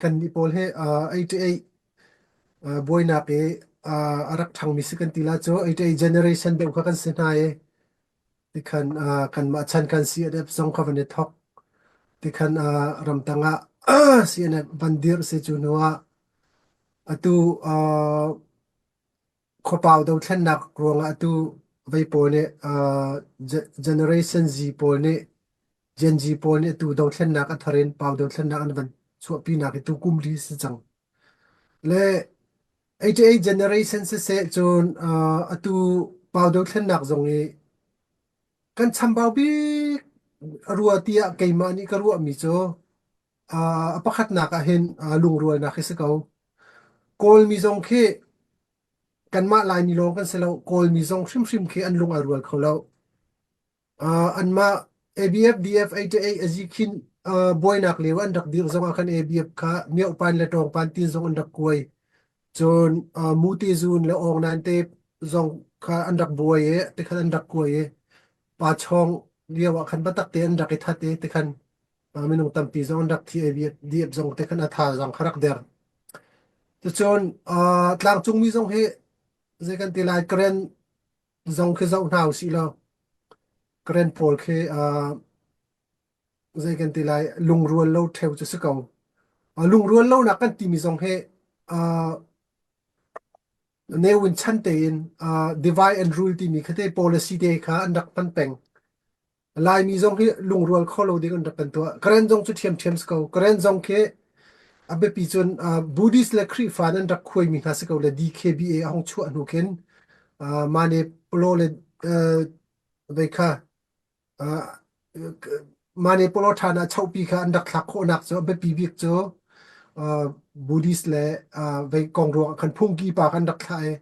Kannih pawl hi 88 buainak i a rak ṭhangmi si kan ti la cu 88 generation deuh kha kan si hna i tikhan kanmah chan kan CNF zong kha van i thawk. Tikhan ramtang ah CNF van dirh si cu hnu ah atu khuapau dothlennak ruangah atu vei pawl nih Generation Z pawl nih Gen Z pawl nih atu dothlennak a thar in pau dothlennak an van chuahpinak hi tu kum li si cang. Le 88 generation siseh cun atu pau dothlennak zong i kan chambau bik a rua tiah keimah nih ka ruahmi cu a pakhatnak ah hin lungrualnak hi si ko. Kawlmi zong khi kanmah Laimi lawng kan si lo. Kawlmi zong hrimhrim khi an lung ai rual kho lo. Anmah ABF DF 88 azi khin buainak lio an rak dir zong ah khan ABF kha Miohpan le Tawngpan tin zong an rak kuai. Cun Muti Zun le Awng Nan te zong kha an rak buai i tikhan an rak kuai i Pa Chawng lio ah khan biatak te an rak i that i tikhan minung tampi zong an rak thi i DF zong te khan a thazaang kha rak der. Cucun tlangcungmi zong hi zei kan ti lai Karen zong khi zoh hna usih law Karen pawl khi zei kan ti lai lungrual lo ṭheo cu si ko. Lungrual lonak kan timi zong hi Ne Win chan tein divide and rule timi kha te policy te kha an rak hman peng. Laimi zong hi lungrual kho lo ding an rak kan tuah. Karen zong cu ṭhiamṭhiam si ko. Karen zong khi a biapi cun Buddhist le Khrihfa nan rak khuaimi hna si ko le DKBA a hung chuah hnu khin mane polo le vei kha mane polo ṭhan ah chohpi kha an rak thlak khawhnak cu a biapi bik cu Buddhist le vei kong ruangah khan phungki pa kan rak thlah i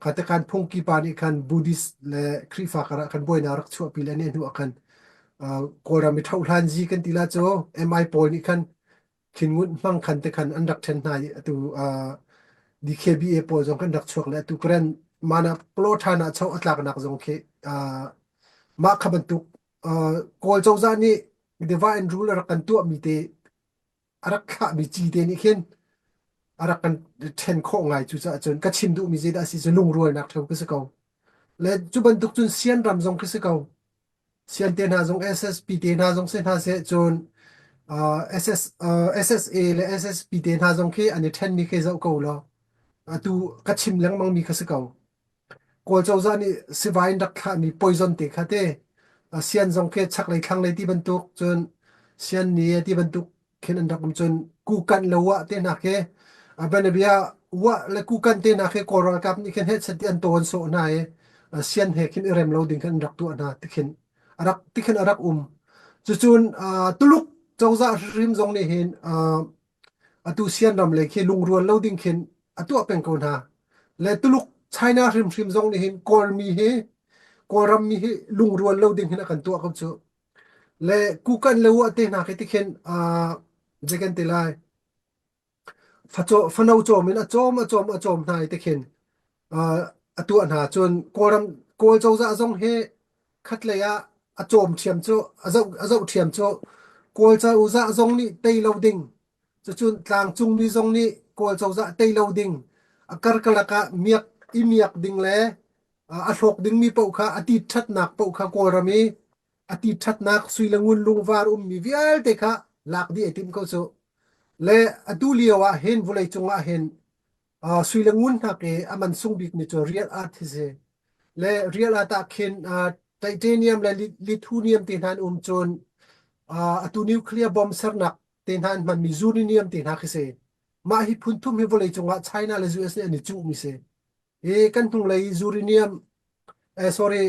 kha te khan phungki pa nih khan Buddhist le Khrihfa karah khan buainak rak chuahpi le ne hnu ah khan Kawlram i ṭhohlan zi kan ti la cu MI pawl nih khan thingngut hmang khan te khan an rak ṭhen hna i atu DKBA pawl zong kan rak chuak le atu karen mana plo ṭhan ah cho a tlaknak zong khi mah kha bantuk Kawl cozah nih divide and rule a rak kan tuahmi te a rak thlahmi ci te nih khin a rak kan ṭhen khawh ngai. Cucaah cun ka chim duhmi zeidah a si cu lungrualnak ṭheo ka si ko. Le cu bantuk cun Sian ram zong khi si ko. Sian te hna zong SSP te hna zong si hna seh cun SS, SSA le SSP te hna zong khi an i ṭhenmi khi zoh ko law atu ka chim lengmangmi kha si ko. Kawl cozah nih sivai in rak thlahmi poison te kha te sian zong khi chaklei thlanglei ti bantuk cun sian ni ti bantuk khin an rak um cun kukan le wah te hna khi banabia wah le kukan te hna khi Kawl ralkap nih khin heh ti an tawn sawh hna i sian he khin i rem lo ding khin an rak tuah hna tikhin a rak tikhin a rak um. Cucun Tuluk cozah hrim zong nih hin atu sian ram le khi lungrual lo ding khin a tuah peng ko hna. Le Tuluk China hrimhrim zong nih hin Kawlmi hi Kawlram mi hi lungrual lo ding hin a kan tuah ko cu. Le kukan le uah te hna khi tikhin zei kan ti lai fano cawm in a cawm a cawm a cawm hna i tikhin a tuah hna. Cun Kawlram Kawl cozah zong hi khatlei ah a cawm ṭhiam cu a zoh ṭhiam cu Kawl cozah zong nih tei lo ding cucun tlangcungmi zong nih Kawl cozah tei lo ding a karkalak ah miak i miak ding le a hlawk dingmi paoh kha a tit ṭhatnak paoh kha Kawlram i a tit ṭhatnak sui le ngun lungvar ummi vialte kha lak dih ai tim ko cu. Le atu lio ah hin vawleicung ah hin sui le ngun hnak i a man sung bikmi cu real art hi si. Le real art ah khin titanium le lithium te hna an um cun atu nuclear bomb sernak te hna an hmanmi uranium te hna khi si. Mah hi phun thum hi vawleicung ah China le US nih an i cuhmi si. Hi kan hnunglei uranium sorry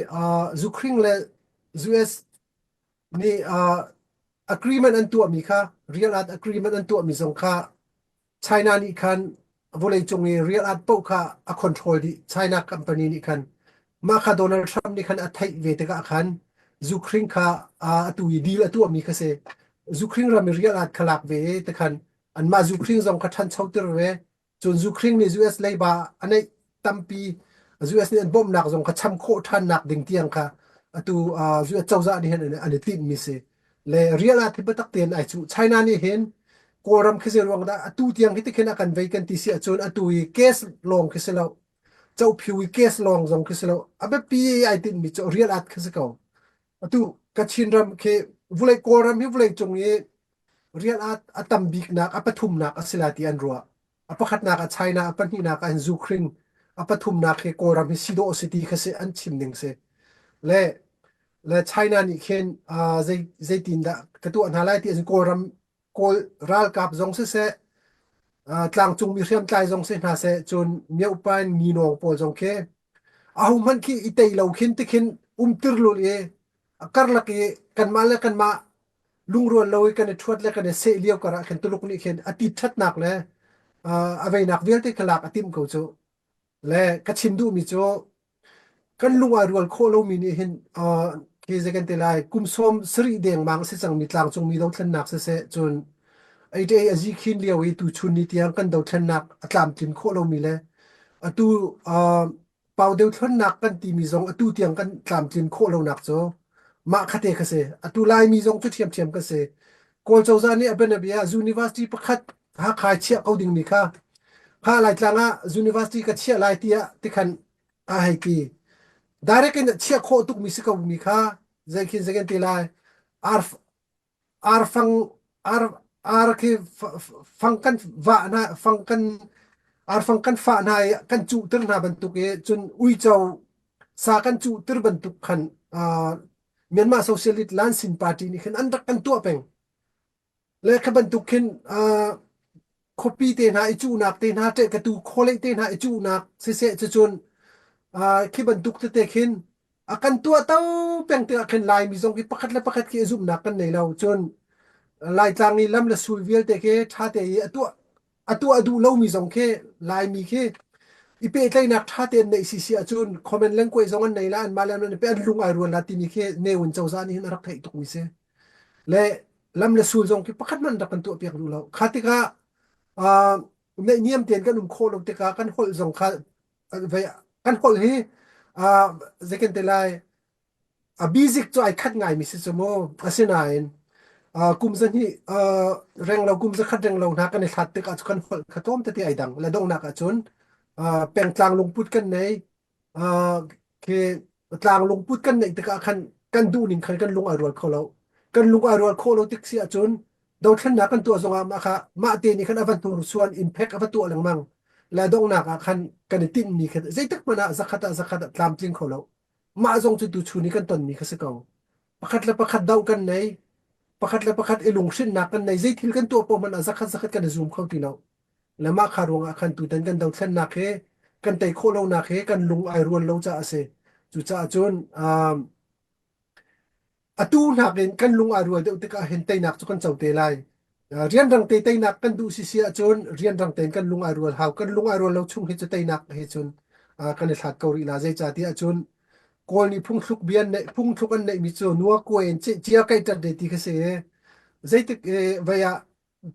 Ukraine le US nih agreement an tuahmi kha real art agreement an tuahmi zong kha China nih khan vawleicung i real art paoh kha a control dih. China company nih khan mah kha Donald Trump nih khan a theih ve tikah khan Ukraine kha atu i deal a tuahmi kha si. Ukraine ram i real art kha lak ve i tikhan anmah Ukraine zong kha ṭhanchoter ve. Cun Ukraine nih US leiba a neih tampi US nih an bawmhnak zong kha cham khawh ṭhannak ding tiang kha atu US cozah nih hin an i timhmi si. Le real ah thi biatak tein ai cuh. China nih hin. Kawlram khi zei ruang dah atu tiang hi tikhin a kan vei kan ti si ahcun atu i case lawng khi si lo. Cophiu i case lawng zong khi si lo. A biapi ai tinhmi cu real at khi si ko. Atu Kachin ram khi vulei Kawlram hi vulei cung i rial a, a tam biknak a pathumnak a si lai ti an ruah. A pakhatnak ah China, a pahnihnak ah hin Ukraine, a pathumnak hi Kawlram hi si dawh a si ti kha si an chim ning si. Le le China nih khin uh, zei zeitin dah ka tuah hna lai ti ahcun Kawlram Kawl ralkap zong siseh uh, tlangcungmi hriamtlai zong si hna seh cun miohpain nginawng pawl zong khi ahohmanh khi i tei lo khin tikhin umtir lul i a karlak i kanmah le kanmah lungrual lo i kan i ṭhuat le kan i seh lio karah khin Tuluk nih khin a tit ṭhatnak le uh, a veinak vialte kha lak a timh ko cu. Le ka chim duhmi cu kan lung ai rual khawh lomi nih hin uh, khi zei kan ti lai kum sawm sarih dengmang a si cangmi tlangcungmi dothlennak siseh cun ATA a zi khin lio i tuchun ni tiang kan dothlennak a tlamtlin khawh lomi le atu uh, pau deuh thlonnak kan timi zong atu tiang kan tlamtlin khawh lonak cu mah khate kha si atu Laimi zong cu ṭhiamṭhiam kan si Kawl cozah nih a bianabia university pakhat Hakha chiah ko dingmi kha kha Laitlang ah university ka chiah lai tiah tikhan a hei ti direct in chiah khawh tukmi si ko mi kha zei khin zei kan ti lai ar arfang ar ar khi fang kan vah hna fang kan arfang kan fah hna i kan cuhter hna bantuk i cun uico sa kan cuhter bantuk khan uh, Myanmar Socialist Lansin Party nih khin an rak kan tuah peng Le kha bantuk khin uh, khuapi te hna i cuhnak te hna ṭehkatu khualei te hna i cuhnak siseh cucun uh, khi bantuk tete khin a kan tuahto peng tikah khin Laimi zong khi pakhat le pakhat khi i zumhnak kan nei lo cun Laitlang i lam le sul vialte khi ṭha te i a tuah a tuah duh lomi zong khi Laimi khi i pehtlaihnak ṭha tein neih si si ahcun comment lengkuai zong an nei la anmah le an an lung ai rual la timi khi Ne Win cozah nih hin a rak theih tukmi si. Le lam le sul zong khi pakhat hmanh rak kan tuahpiak duh lo. Kha tikah uh, naihniam tein kan um khawh lo tikah kan holh zong kha vei kan holh hi uh, zeikan te lai a bizik cu ai khat ngaimi si cu mu asinain uh, kum zahnih uh, reng lo kum zakhat reng lo hna kan i hlat tikah cu kan holh kha tlawm tete ai dang le donghnak ahcun uh, pengtlang lungput kan nei khi tlang lungput kan neih tikah khan kan duhning khan kan lung ai rual kho lo kan lung ai rual khawh lo tik si ahcun dothlennak kan tuah zongah mah kha mah te nih khan a va hnursuan impact a va tuah lengmang le donghnak ah khan kan i tinhmi kha zeitik hmanh ah zakhat ah zakhat ah tlamtling kho lo mah zong cu tuchun i kan tonmi kha si ko pakhat le pakhat doh kan nei pakhat le pakhat i lunghrinnak kan nei zei thil kan tuah poh hmanh ah zakhat zakhat kan i zum kho ti lo Le mah kha ruangah khan tutan kan dothlennak hi kan tei khawh lonak hi kan lung ai rual lo caah a si. Cucaah cun um, atu nakin kan lung ai rual deuh tikah hin teinak cu kan co te lai. Uh, rianrang te teinak kan duh sisi ahcun rianrang tein kan lung ai rual hau. Kan lung ai rual lo chung hi cu teinak he cun uh, kan i hlat ko rih la. Zeicahtiah cun Kawl nih phungthluk bia an neih phungthluk an neihmi cu nua kuai in cia kai ṭat de ti kha si. Zeitik eh, vei ah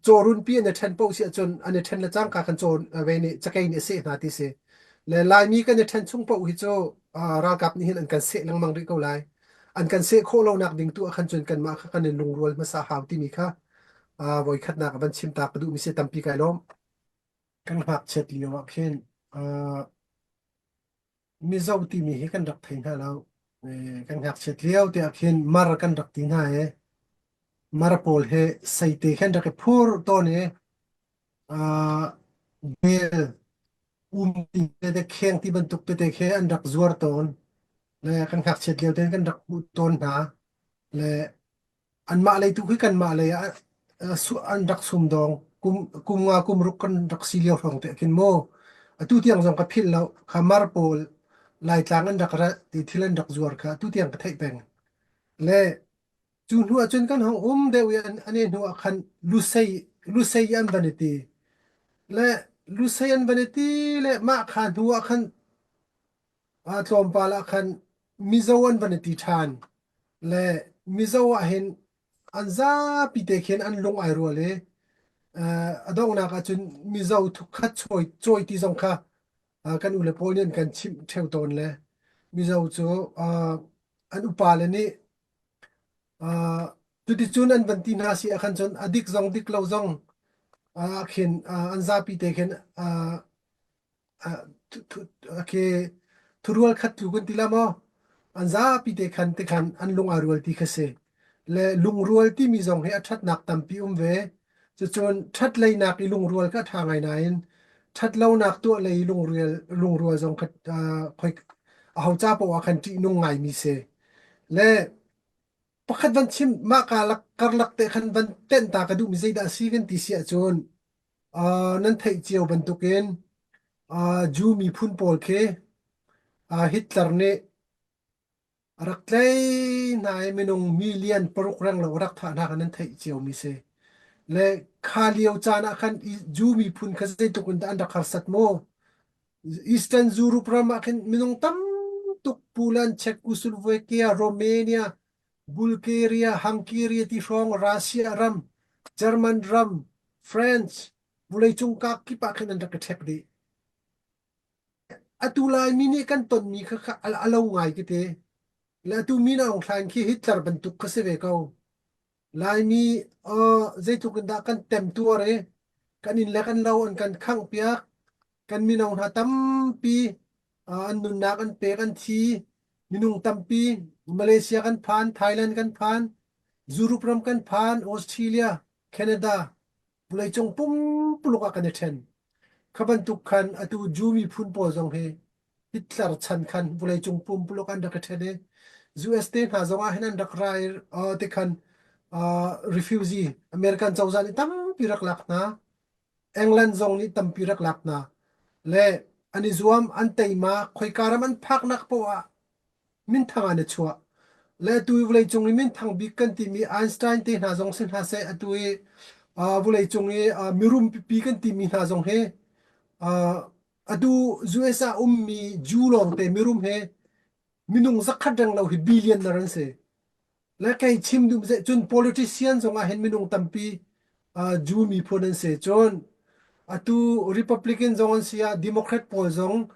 cawrunpi an i ṭhen paoh si ahcun an i ṭhen le cangka kan caw ve nih cakei nih a seh hna ti si. Le Laimi kan i ṭhen chung paoh hi cu ralkap nih hin an kan seh lengmang rih ko lai. An kan seh khawh lonak ding tu ah khan cun kanmah kha kan i lungrual hmasa hau timi kha voikhatnak van chim ta ka duhmi si tampi kai lawm. Kan ngakchiat lio ah khin Mizo timi hi kan rak thei hna lo. Kan ngakchiat lio te ah khin mar kan rak ti hna i mar pawl hi seite khan rak i phur tawn i uh, bel um ti tete kheng ti bantuk tete khi an rak zuar tawn. Le kan ngakchiat lio tein kan rak hmuh tawn hna. Le Anmah lei tu khi kanmah lei ah an rak sumdawng. Kum, kum nga kum ruk kan rak si lio hrawng te khin mu. Atu tiang zong ka philh lo. Kha mar pawl Laitlang an rak ra ti thil an rak zuar kha atu tiang ka theih peng. Le cu hnu ah cun kan hong um deuh i an, an e hnu ah khan Lusei, Lusei an van i ti. Le Lusei an van i ti le mah kha hnu ah khan Ah tlawmpal ah khan Mizo an van i ti ṭhan. Le Mizo ah hin an zapi te khin an lung ai rual i uh, a donghnak ah cun Mizo thukhat chawi cawi ti zong kha uh, kan ule pawl nih an kan chimh ṭheo tawn le Mizo cu uh, an upa le nih uh, cuticun an van ti hna si ah khan cun a dik zong dik lo zong. Ah khin an zapi te khin khi thurual khat tlu kan ti la maw? An zapi te khan te khan an lung aa rual ti kha si. Le lungrual timi zong hi a ṭhatnak tampi um ve. Cucun ṭhat leinak i lungrual kha a ṭha ngai nain ṭhat lonak tuah lei i lungrual lungrual zong kha khoi aho ca paoh ah khan ṭihnung ngaimi si. Le pakhat van chim mah ka karlak te khan van tenh ta ka duhmi zeidah a si kan ti si ahcun nan theih cio bantukin Jew miphun pawl khi Hitler nih a rak tlei hna i minung million paruk renglo a rak thah hna kha nan theih ciomi si. Le kha lio caan ah khan Jew miphun kha zeitluk in dah an rak harsat mu. Eastern Europe ram ah khin minung tam tuk Poland, Czechoslovakia, Romania, Bulgaria, Hungary ti hrawng Russia ram, German ram, French, vawleicung kip ah khin an rak i ṭhek dih. Atu Laimi nih kan tonmi kha kha a lo ngai tete. Le atu Min Aung Hlaing khi Hitler bantuk kha si ve ko. Laimi zeitluk in dah kan temtuar i kan inn le kan lo an kan khanghpiak. Kan mino hna tampi an nunnak an pek an thi. Minung tampi Malaysia kan phan, Thailand kan phan, Europe ram kan phan, Australia, Canada, vawleicung pumpuluk ah kan i ṭhen. Kha bantuk khan atu Jew miphun pawl zong hi Hitler chan khan vawleicung pumpuluk an rak i ṭhen i US te hna zong ah hin an rak ra i ti khan refugee American cozah nih tampi rak lak hna. England zong nih tampi rak lak hna. Le an i zuam, an teima, khoika ram an phaknak poah ah minthang ah na chuah. Le atu i vawleicung i minthang bik kan timi Einstein te hna zong si hna seh, atu i vawleicung i mirum pipi kan timi hna zong hi atu US ah ummi Jew lawngte mirum he minung zakhat reng lo hi billionaire an si. Le kei chim duh ze cun politician zong ah hin minung tampi Jew miphun an si. Cun atu Republican zong an si ah Democrat pawl zong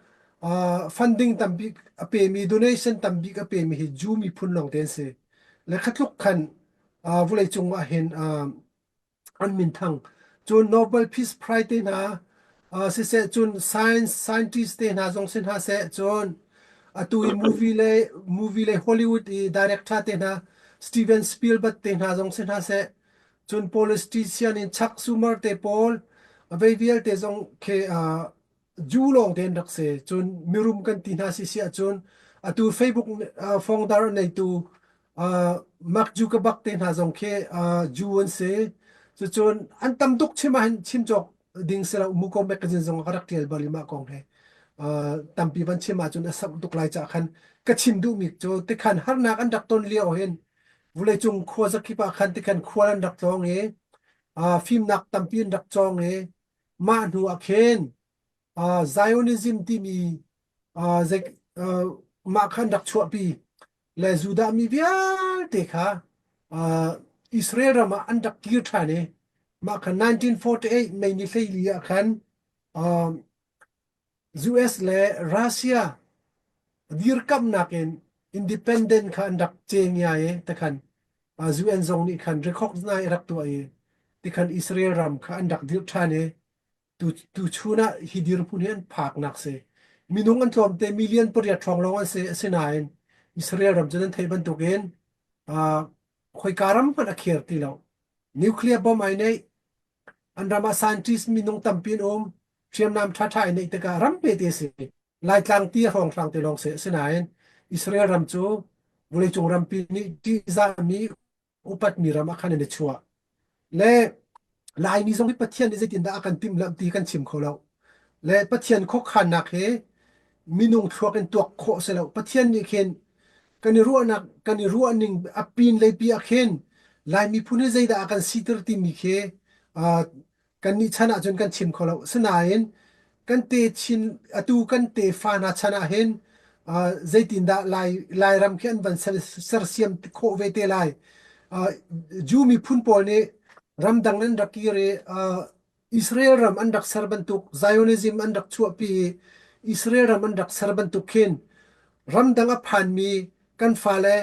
funding tambik a pemi donation tambik a pemi hi Jew miphun lawng te an si. Le khatluk khan vawleicung ah hin an minthang. Cun Nobel Peace Prize te hna siseh cun science scientist te hna zong si hna seh cun atu i movie le Hollywood i director te hna Steven Spielberg te hna zong si hna seh cun politician in Chuck Schumer te pawl vei vialte zong khi Jew lawng te an rak si. Cun mirum kan ti hna si si ahcun atu Facebook founder neitu Mark Zuckerberg te hna zong khi Jew an si. Cucun an tam tuk chim ahhin chim cawk ding si lo. Muko magazine zong ka rak ṭial bal i mah kong he. Tampi van chim ahcun a samh tuk lai caah khan ka chim duhmi cu tikhan harnak an rak ton lio hin vawleicung khua zakip ah khan tikhan khual an rak tlawng i fimnak tampi an rak cawng i Mah hnu ah khin Zionism timi mah khan rak chuahpi le Judah mi vialte kha Israel ram ah an rak kir ṭhan i mah kha 1948 May ni 14 ah khan US le Russia dirkamhnak in independent kha an rak cengia i tikhan UN zong nih khan recognize rak tuah i tikhan Israel ram kha an rak dirh ṭhan i tu tuchun ah hi dirhmun hi an phaknak si. Minung an tlawmte million 8 hrawng lawng an si asinain Israel ram cu nan theih bantukin khoika ram hmanh a khir ti lo. Nuclear bomb ai neih An ram ah scientist minung tampi an um. Hriamnam ṭhaṭha i neih tikah ram pete a si. Laitlang ti hrawnghrang te lawng si. Asinain Israel ram cu vawleicung rampi nih ṭihzahmi upatmi ram ah khan an i chuah. Le Laimi zong hi Pathian nih zeitindah a kan timhlamh ti kan chim kho lo. Le Pathian khuakhannak hi minung thluak in tuak khawh si lo. Pathian nih khin kan i ruahnak kan i ruahning a pin lei pi ah khin Lai miphun hi zeidah a kan siter timi khi kan nih chan ahcun kan chim kho lo. Sinain kan te chin atu kan tefa hna chan ah hin zeitindah Lai Lairam khi an van sersiam khawh ve te lai. Jew miphun pawl nih ramdang an rak kir i Israel ram an rak ser bantuk Zionism an rak chuahpi i Israel ram an rak ser bantuk khin ramdang a phanmi kan fale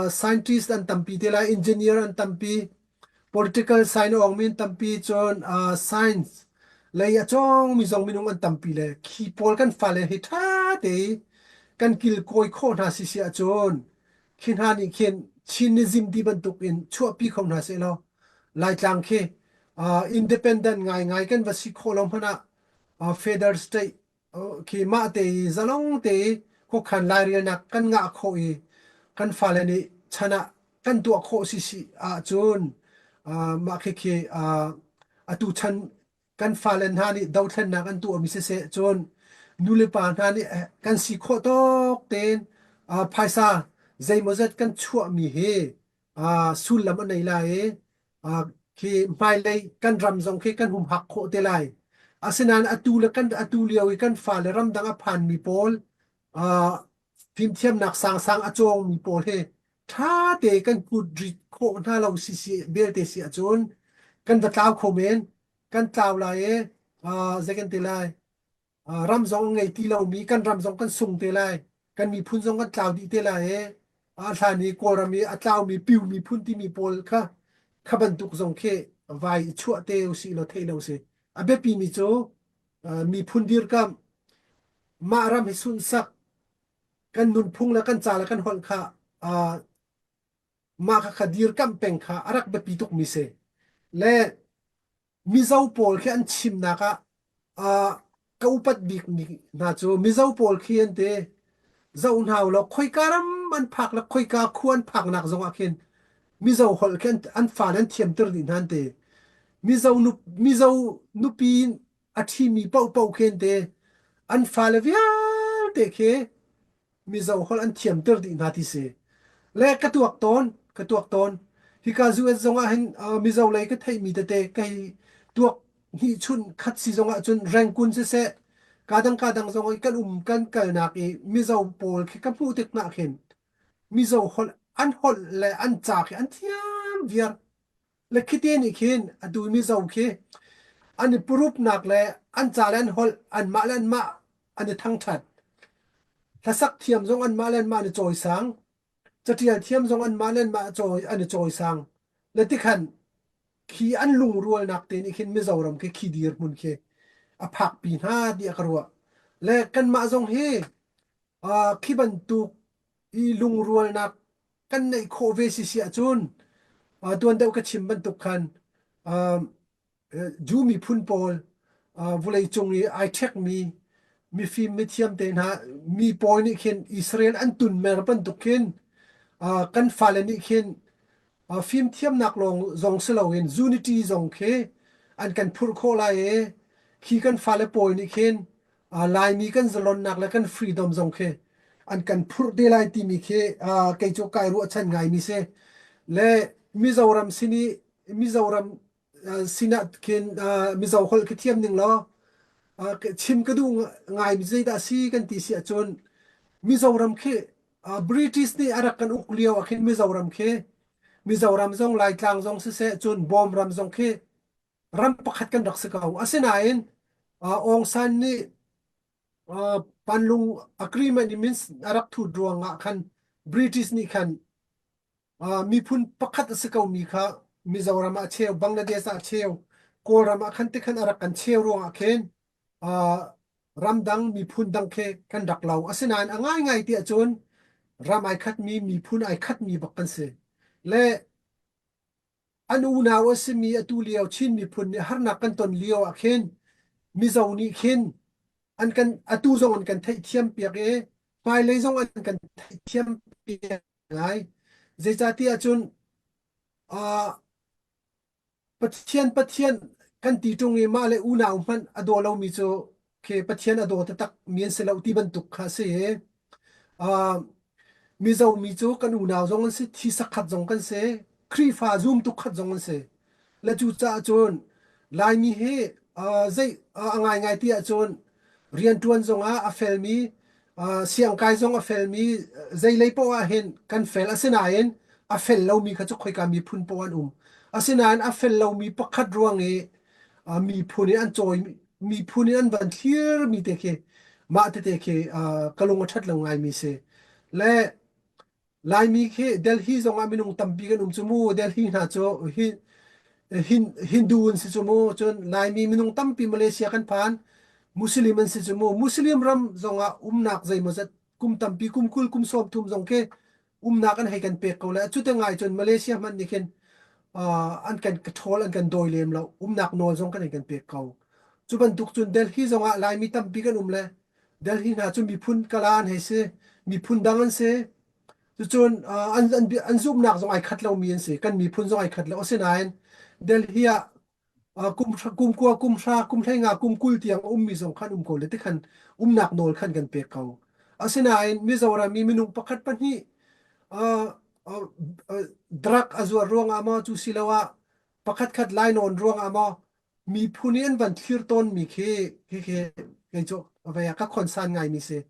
scientist an tampi te lai, engineer an tampi, Political science a awngmi an tampi cun science lei a cawngmi zong minung an tampi le khi pawl kan fale hi ṭha te i kan kilkawi khawh hna si si ahcun khi hna nih khin Chinism ti bantuk in chuahpi kho hna sehlaw Laitlang khi independent ngaingai kan va si khawh lo hmanh ah federal state khi mah te i zalong te i khuakhan lairelnak kan ngah khawh i kan fale nih chan ah kan tuah khawh si si ahcun mah khi khi atu chan kan fale hna nih dothlennak an tuahmi siseh cun nulepa hna nih kan si khawh tawk tein phaisa zeimawzat kan chuahmi hi sullam a nei lai i khi hmailei kan ram zong khi kan humhak khawh te lai. Asinain atu le kan atu lio i kan fale ramdang a phanmi pawl fimthiamnak sangsang a cawngmi pawl hi ṭha te kan kut rit khawh hna lo si si belte si ahcun kan va tlau kho men kan tlau lai i zei kan ti lai ram zong ngei ti lomi kan ram zong kan sung te lai kan miphun zong kan tlau dih te lai i a hlan i Kawlram i a tlaumi piu miphun timi pawl kha kha bantuk zong khi vai i chuah te usih law theih lo si a biapi mi cu miphun dirkamh mah ram hi sunhsak kan nunphung le kan ca le kan holh kha mah kha kha dirkamh peng kha a rak biapi tukmi si le Mizo pawl khi an chimnak ah uh, ka upat bikmi hna cu Mizo pawl khi an ti zoh hna u law khoika ram an phak le khoika khua an phaknak zong ah khin Mizo holh khi an, an fale an thiamter dih hna an ti. Mizo, nu, Mizo nupi a ṭhimi paohpaoh khi an ti. An fale vialte khi Mizo holh an thiamter dih hna ti si. Le ka tuak tawn, ka tuak tawn. Hika US zong ah hin uh, Mizo lei ka theihmi tete ka hi tuak hnih chun khat si zong ah cun Rangoon siseh, ka dang ka dang zong i kan um kan kalnak i Mizo pawl khi ka hmuh tik hna khin Mizo holh an holh le an ca khi an thiam viar. Le khite nih khin atu Mizo khi an i purupnak le an ca le an holh anmah le anmah an i thangṭhat. Hlasak thiam zong anmah le anmah an i cawisang. Caṭial thiam zong anmah le anmah an i cawisang. Le tikhan khi an lungrualnak te nih khin Mizoram khi khi dirhmun khi a phakpi hna tiah ka ruah. Le kanmah zong hi khi bantuk i lungrualnak kan neih khawh ve si si ahcun tuan deuh ka chim bantuk khan Jew miphun pawl vawleicung i ai ṭhekmi mifim mithiam te hna mi pawl nih khin Israel an tunmer bantuk khin kan fale nih khin fimthiamnak lawng zong si loin unity zong khi an kan phurh khawh lai i khi kan fale pawl nih khin Laimi kan zalonnak le kan freedom zong khi an kan phurh te lai timi khi kei cu kai ruahchan ngaimi si. Le Mizoram sin i Mizoram sinah khin Mizo holh khi thiam ning law chim ka duh ngaimi zeidah si kan ti si ahcun Mizoram khi British nih a rak kan uk lio ah khin Mizoram khi Mizoram zong Laitlang zong siseh cun Bawmram zong khi ram pakhat kan rak si ko. Asinain Aung San nih Panlung agreement in means a rak thut ruangah khan British nih khan miphun pakhat a si komi kha Mizoram ah cheu, Bangladesh ah cheu, Kawlram ah khan tikhan a rak kan cheu ruangah khin ramdang miphun dang khi kan rak lo. Asinain a ngaingai tiah cun ram ai khatmi miphun ai khatmi bak kan si. Le An unau a simi atu lio Chin miphun nih harnak kan ton lio ah khin Mizo nih khin an kan atu zong an kan theihthiam piak i hmailei zong an kan theihthiam piak lai. Zeicahtiah cun uh, Pathian Pathian kan ti ṭung i mah le unau hmanh a daw lomi cu khi Pathian a daw taktak mi an si lo ti bantuk kha a si i uh, Mizo mi cu kan unau zong an si, thi sakhat zong kan si, Khrihfa zumtu khat zong an si. Le cucaah cun Laimi hi uh, zei uh, a ngaingai ti ahcun rianṭuan zongah a felmi, uh, siangkai zong a felmi, zeilei paoh ah hin kan fel. Asinain a fel lomi kha cu khoika miphun paoh an um. Asinain a fel lomi pakhat ruang i uh, miphun i an cawi miphun in an van thlirmi te khi mah tete khi uh, ka lung a ṭhat lo ngaimi si. Le Laimi khi Delhi zong ah minung tampi kan um cu mu. Delhi hna cu hi. Hindu an si cu mu, cun Laimi minung tampi Malaysia kan phan, Muslim an si cu mu. Muslim ram zongah umnak zeimawzat kum tampi kum 20 kum 30 zong khi umnak an hei kan pek ko le cu te ngai cun Malaysia hmanh nih khin an kan ṭhawl an kan dawi lem lo umnak nawl zong kan hei kan pek ko. Cu bantuk cun Delhi zongah Laimi tampi kan um le Delhi hna cu miphun kala an hei si, miphun dang an si. Cucun an, an, an zumhnak zong ai khat lomi an si. Kan miphun zong ai khat lo. Asinain Delhi ah kum kum kua, kum hra, kum hleinga, kum 20 tiang a ummi zong khan um ko le tikhan umnak nawl khan kan pek ko. Asinain Mizoram i minung pakhat pahnih uh, uh, uh, drug a zuar ruangah maw cu siloah pakhatkhat lainawn ruangah maw miphun i an van thlir tawnmi khi khi kei cu vei ah ka khonsan ngaimi si.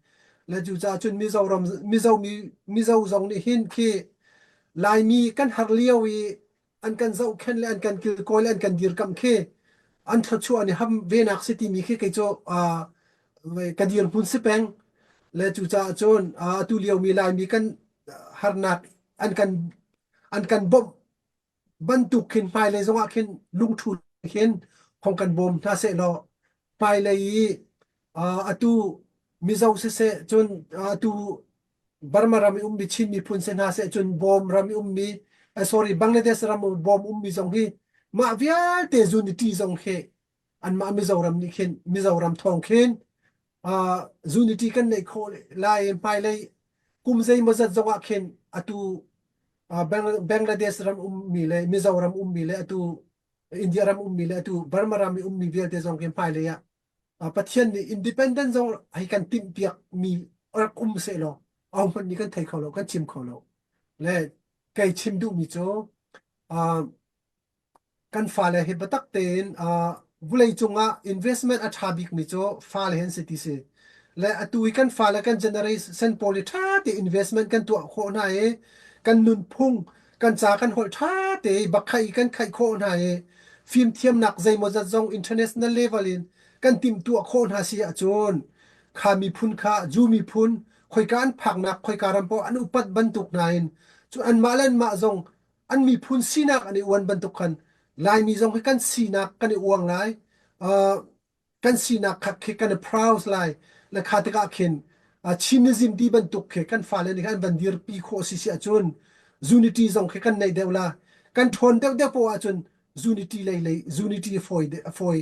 Le cucaah cun Mizoram Mizo mi Mizo zong nih hin khi Laimi kan har lio i an kan zohkhenh le an kan kilkawi le an kan dirkamh khi an thluachuah an i ham venak si timi khi kei cu uh, ka dirhmun si peng. Le cucaah cun uh, atu lio mi Laimi kan harnak an kan an kan bawmh bantuk khin hmailei zongah khin lungṭhu khin hong kan bawm hna sehlaw hmailei i atu Mizo siseh cun atu Burma ram i ummi Chin miphun si hna seh cun Bawm ram i ummi sorry Bangladesh ram Bawm ummi zong hi mah vialte unity zong khi anmah Mizoram nih khin Mizoram thawng khin unity kan neih khawh lai hmailei kum zeimawzat zongah khin atu Bangladesh ram ummi le Mizoram ummi le atu India ram ummi le atu Burma ram i ummi vialte zong khi hmailei ah Pathian nih independent zong hei kan timhpiak mi rak um sehlaw ahohmanh nih kan thei kho lo kan chim kho lo le kei chim duhmi cu Kan fale hi biatak tein vawleicung ah investment a ṭha bikmi cu fale hi an si ti si. Le atu i kan fale kan generation pawl hi ṭha te investment kan tuah khawh hna i kan nunphung, kan ca kan holh ṭha te i bakhaih i kan khaih khawh hna i fimthiamnak zeimawzat zong international level in kan timhtuah khawh hna si ahcun kha miphun kha Jew miphun khoika an phaknak khoika ram paoh an upat bantuk hna in cu anmah le anmah zong an miphun sinak an i uan bantuk khan Laimi zong hi kan sinak kan i uang lai. Uh, kan sinak kha khi kan i proud lai. Le kha tikah khin uh, Chinism ti bantuk khi kan fale nih an van dirpi khawh si si ahcun unity zong khi kan neih deuh la. Kan ṭhawn deuh deuh poah ahcun unity lei lei unity a fawi a fawi.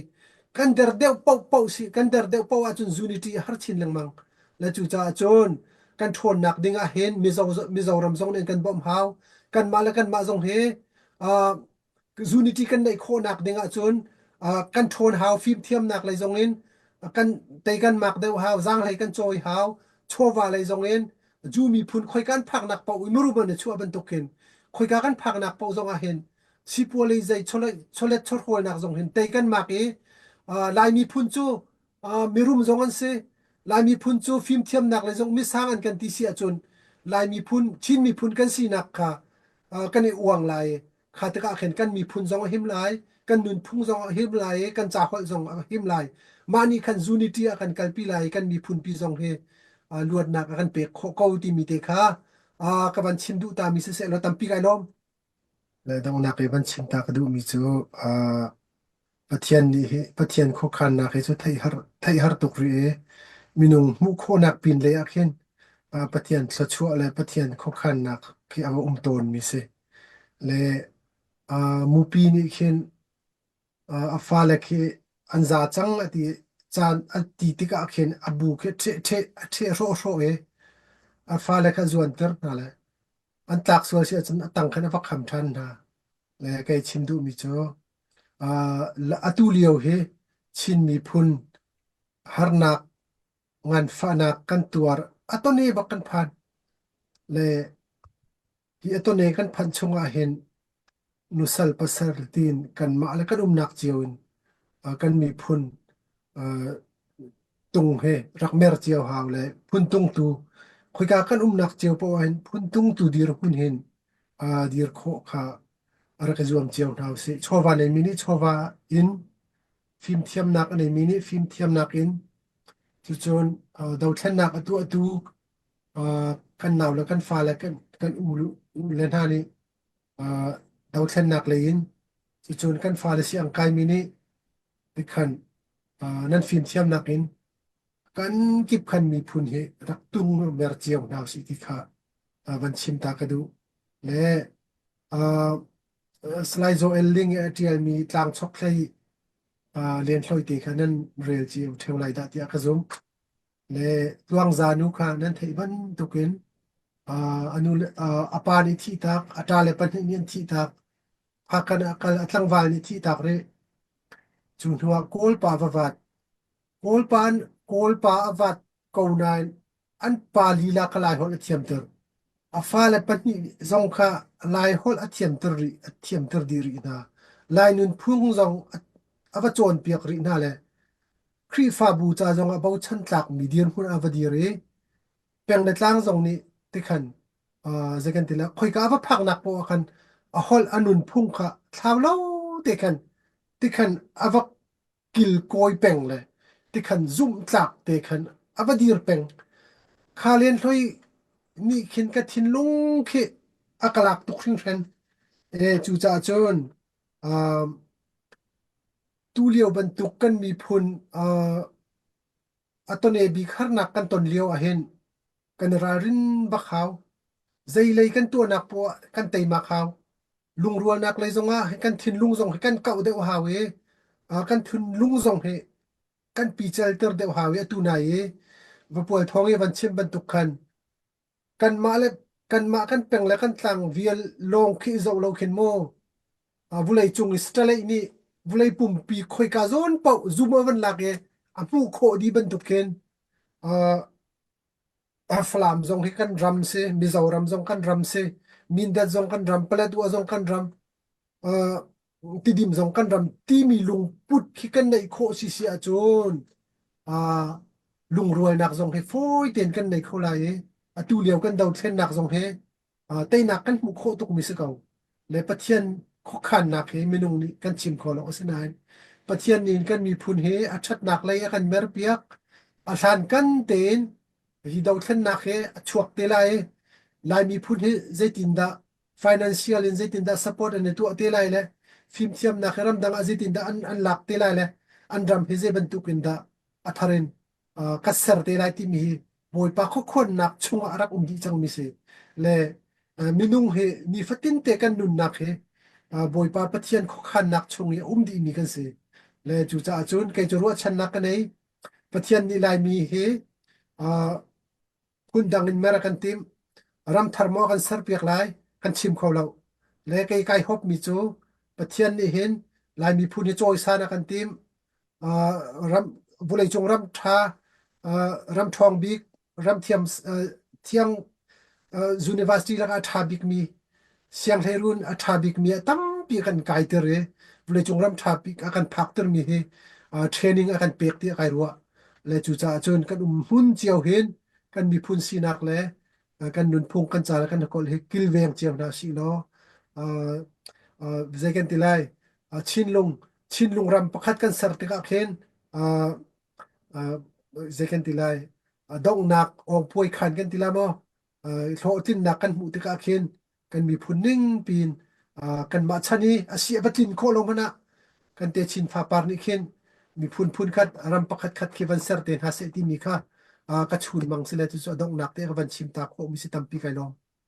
Kan der deuh paoh paoh si kan der deuh paoh ahcun unity a har chin lengmang. Le cucaah cun kan ṭhawnnak ding ah hin Mizo Mizoram zong nih kan bawmh hau. Kanmah le kanmah zong hi uh, unity kan neih khawhnak ding ahcun uh, kan ṭhawn hau fimthiamnak lei zong in kan tei kan mak deuh hau zaanghlei kan cawi hau chawva lei zong in Jew miphun khoika kan phaknak paoh i mirum an i chuah bantuk hin khoika kan phaknak paoh zong ah hin sipualei zei chawlet chawlet chawhrawlnak zong hin tei kan mak i uh, Lai miphun cu uh, mirum zong an si Lai miphun cu fimthiamnak le zong misang an kan ti si ahcun Lai miphun Chin miphun kan sinak kha uh, kan i uang lai kha tikah khin kan miphun zong a him lai kan nunphung zong a him lai i kan caholh zong a him lai mah nih khan unity ah kan kalpi lai i kan miphun pi zong hi uh, luatnak a kan pek khawh ko timi te kha uh, ka van chim duh ta mi siseh law tampi kai lawm Le donghnak i van chim ta ka duhmi cu uh, Pathian nih hi Pathian khuakhannak hi cu theih har theih har tuk rih i minung hmuh khawhnak pin lei ah khin uh, Pathian thluachuah le Pathian khuakhannak khi a va um tawnmi si. Le uh, mupi nih khin uh, a fale khi an za cang a ti caan a ti tikah khin a bu khi ṭheh ṭheh a ṭheh hrawhhrawh i a fale kha zuanter hna le an tlak sual si ahcun a tang khan a va kham ṭhan hna. Le kei chim duhmi cu uh, atu lio hi Chin miphun harnak nganfahnak kan tuar a tone bak kan phan. Le hi a tone kan phanh chungah hin nusal pasal tiin kanmah le kan umnak cio in uh, kan miphun uh, tung he rak mer cio hau le phuntung tu khoika kan umnak cio poah hin phuntung tu dirhmun hin uh, dir khawh kha rak i zuam cio hna usih. Chawva neimi nih chawva in fimthiamnak a neimi nih fimthiamnak in cucun uh, dothlennak a tuahtu uh, kan nau le kan fa le kan kan u le hna nih uh, dothlennak lei in. Cucun kan fale si ang kaimi nih tikhan nan fimthiamnak in kan kip khan miphun hi rak tung mer cio hna usih ti kha van chim ta ka duh. Le Salai Joel Ling i a ṭialmi tlang chokhlei Lenhloi te kha nan rel cio ṭheo lai dah tiah ka zumh. Le Tluangza nu kha nan theih bantukin a nu le a pa nih thihtak, a ṭale pahnih nih an thihtak, Hpakant ah kal a tlangval nih thihtak rih. Cu hnuah Kawlpa va vat. Kawlpa Kawlpa a vat ko nain an pa lila kha Laiholh a thiamter. A fale pahnih zong kha Laiholh a thiamter rih, a thiamter dih rih hna. Lai nunphung zong a, a va cawnpiak rih hna le Khrihfabu ca zong ah bochan tlakmi dirhmun ah va dir i peng le tlang zong nih tikhan uh, zei kan ti la khoika a va phaknak poah ah khan a holh a nunphung kha thlau lo te khan tikhan a va kilkawi peng le tikhan zumhtlak te khan a va dir peng. Kha Lenhloi nih khin ka thinlung khi a ka lak tuk hringhran. E, cucaah cun um, tulio bantuk kan miphun uh, a tone bik harnak kan ton lio ahhin kan i ralrin bak hau. Zeilei kan tuahnak poah kan teimak hau. Lungrualnak lei zongah kan thinlung zong hi kan kauh deuh hau i kan thinlung zong hi kan picalter deuh hau i atu nai i vapual thawng i van chim bantuk khan kanmah le kanmah kan peng le kan tlang vial lawng khi zoh lo khin mu vulei cung i satellite nih vulei pumpi khoika zawn paoh zoom a van lak i a hmuh khawh dih bantuk khin Falam zong hi kan ram si, Mizoram zong kan ram si, Mindat zong kan ram, Paletwa zong kan ram, uh, Tidim zong kan ram timi lungput khi kan neih khawh si si ahcun uh, lungrualnak zong hi fawi tein kan nei kho lai i atu lio kan dothlennak zong hi teinak kan hmuh khawh tukmi si ko. Le Pathian khuakhannak hi minung nih kan chim kho lo. Asinain Pathian nih kan miphun hi a ṭhatnak lei a kan merpiak. A hlankan tein hi dothlennak hi a chuak te lai. Lai miphun hi zeitindah financial in zeitindah support an i tuah te lai le fimthiamnak hi ramdang ah zeitindah an, an lak te lai le an ram hi zei bantuk in dah a thar in ka ser te lai timi hi Bawipa khuakhuannak chungah a rak um dih cangmi si. Le minung hi nifatin te kan nunnak hi Bawipa Pathian khuakhannak chung i a um dihmi kan si. Le cucaah cun kei cu ruahchannak ka nei. Pathian nih Laimi hi phundang in mer a kan timh. Ramthar maw a kan serpiak lai kan chim kho lo. Le kei kai hopmi cu Pathian nih hin Lai miphun hi cawisan a kan timh. Ram vawleicung ram ṭha ram ṭhawng bik ram thiam thiang university lakah a ṭha bikmi sianghleirun a ṭha bikmi a tampi a kan kaiter i vawleicung ram ṭha bik a kan phaktermi hi training a kan pek tiah kai ruah le cucaah cun kan um hmun cio hin kan miphun sinak le kan nunphung kan ca le kan holh hi kilveng cio hna sih law zei kan ti lai Chinlung Chinlung ram pakhat kan ser tikah khin zei kan ti lai donghnak awngpuai khan kan ti lai maw hlawhtlinnak kan hmuh tikah khin kan miphun ning piin kanmah chan i a si a va tlin khawh lo hmanh ah kan te chin fapar nih khin miphun phun khat ram pakhat khat khi van ser te hna seh timi kha ka chun mang si le cucu a donghnak te ka van chim ta khawh mi si tampi kai lawm.